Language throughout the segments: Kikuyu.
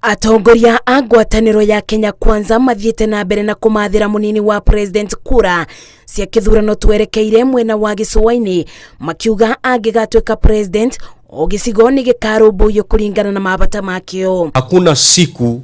Atongoria a ngwatanĩro ya Kenya Kwanza mathiĩte na mbere na kũmathĩra mũnini wa president kura cia kĩthurano twerekeire mwena wa gĩcũa-inĩ, makiuga angĩgatuĩka president o gĩcigo nĩ gĩkarũmbũiyo kũringana na mabata makĩo. Hakuna siku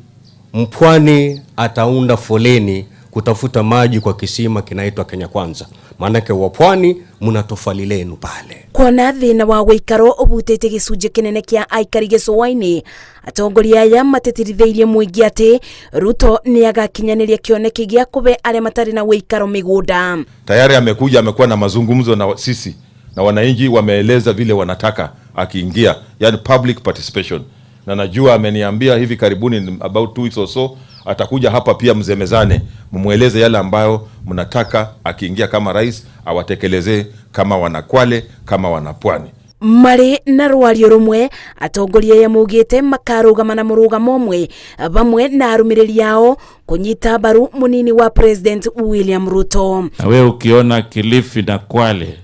mpwani ataunda foleni kutafuta maji kwa kisima kinaitwa Kenya Kwanza, maanake wa pwani mna tofali lenu pale. Kuona thĩna wa gũikaro ũbutĩtie gĩcunjĩ kĩnene kĩa aikari gĩcũa-inĩ, atongoria aya matĩtĩrithĩirie mũingĩ atĩ Ruto nĩ agakinyanĩria kĩoneki gĩa kũbe arĩa matarĩ na ũikaro mĩgũnda. Tayari amekuja, amekuwa na mazungumzo na sisi na wananchi wameeleza vile wanataka akiingia, yani public participation, na najua ameniambia hivi karibuni about 2 weeks or so atakuja hapa pia msemezane, mumweleze yale ambayo mnataka akiingia kama rais awatekelezee kama wanakwale, kama wanapwani. Marĩ na rwario rũmwe, atongoria aya maugĩte makarũgama na mũrũgamo ũmwe vamwe na arũmĩrĩri ao kũnyita mbaru mũnini wa president William Ruto. Na we ukiona Kilifi na Kwale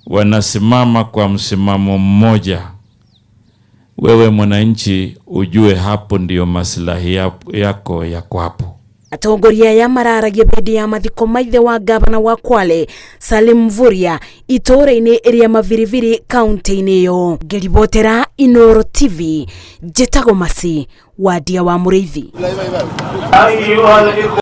wanasimama kwa msimamo mmoja, wewe mwananchi ujue hapo ndiyo maslahi yako yako hapo. Atongoria aya mararagia hĩndĩ ya mathiko ma ithe wa gavana wa Kwale Salim Mvurya itũũra-inĩ rĩa Maviriviri kaunti-inĩ ĩyo. Ngĩribotera Inooro TV, njĩtagwo Masi Wadia wa Mũrĩithi.